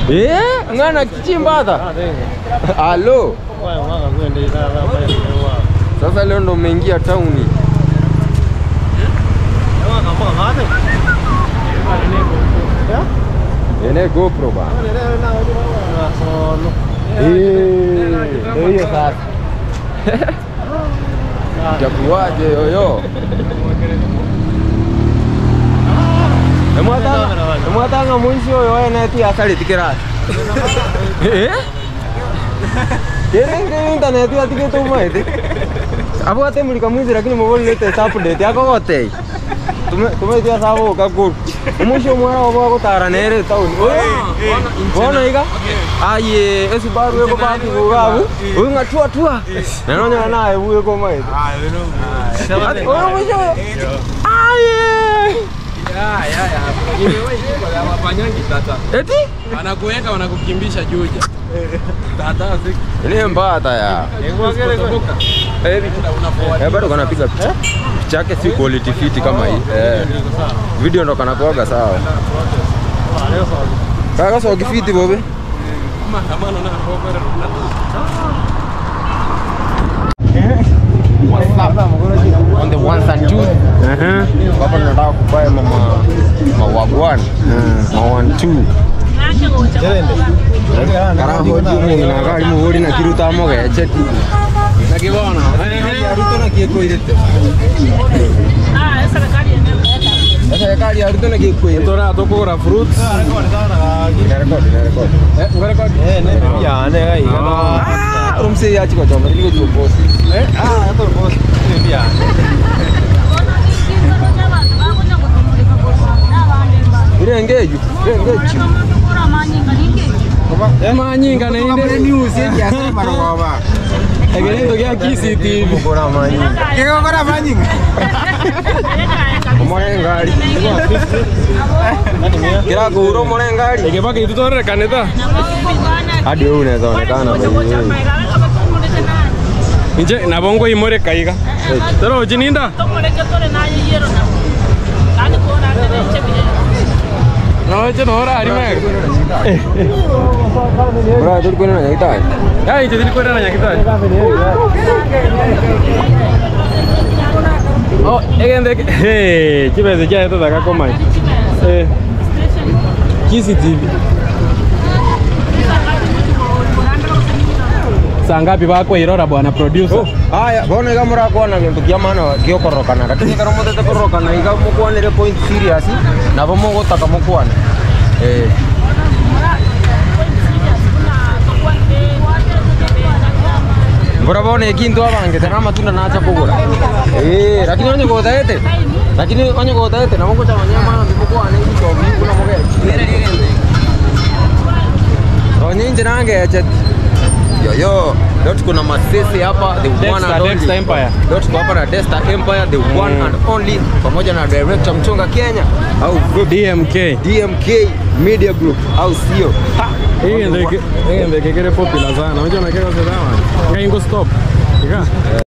Eh, ng'ana kichimbata. Halo. Sasa leo ndo umeingia tauni. Ene GoPro ba. Eh, ndio hiyo sasa. Itakuwaje yoyo? Emwatanga mwishi oyo waeneti asareti kirasi. Eh? Kere internet atigete umaete. Abwate mulika mwizi lakini mobile latest update akogotei. Tumetia sabo kakuru. Omusho mwana wabo agotara nere town. Bono iga? Aye, esubaru eko baki kugabu. Uyu ngatua tua. Nanonya naye buye komaete. Oyo mwisho. Aye. Eti? Wanakuweka wanakukimbisha Juja. Tata Ile mbata ya. Eh, bado kanapiga picha. Picha yake si quality fiti kama hii. Eh. Video ndo kanakuaga sawa. Kaka sawa kifiti bobe. On the ones and twos. Hapa tunataka kubuy mama mawagwan. Ma one two. Karaho jumu na gari muhuri na kiruta mogeche tu. Nakibona. Aruto na kikoirete. Serikali ya Ruto na kikoirete. Tora tukugura fruits. Inarekodi, inarekodi. Eh, ukarekodi? Ah, umse yachi kwa choma iliko chuo boss. Irengeju, irengeju. Manyinga na inde. News yetu ya sema baba. Egerendo gya KCTV. Kugora manyinga. Kigogora manyinga. Omorengari. Kira kuuro omorengari. Ekebaka itutorere kanitha. Hadi wewe unaweza onekana by the way. Inche nabo ngoimore kaiga. Toro ochininda? Noche nora arimega. Bro, tuli kwenda na nyakitari. Ya inche tiri kwenda na nyakitari. Oh, egende hey, chibese chae totaka komanya. Eh. KCTV. Saa ngapi bakwairora bwana producer? Haya, bono iga murakwana gintu kia maana giokorokana lakini ekero motete korokana iga mokwanire point serious nabo mogotaka mokwane eh mbora bono ekintu abangete na amatunda nacha kogora eh lakini onye gotaete lakini onye gotaete nabo ngochamanya maana mokwane ebichobi buna mogechi onye inche nangeche yoyo leo tuko na masese hapa the one and only Dexter Empire. Leo tuko hapa na Dexter Empire the one and only pamoja na director Mchonga Kenya au group DMK. DMK Media Group au sio? Ha! Hii ndio kekere popular sana. Unajua na kero sana. Ngai ngo stop. Ika.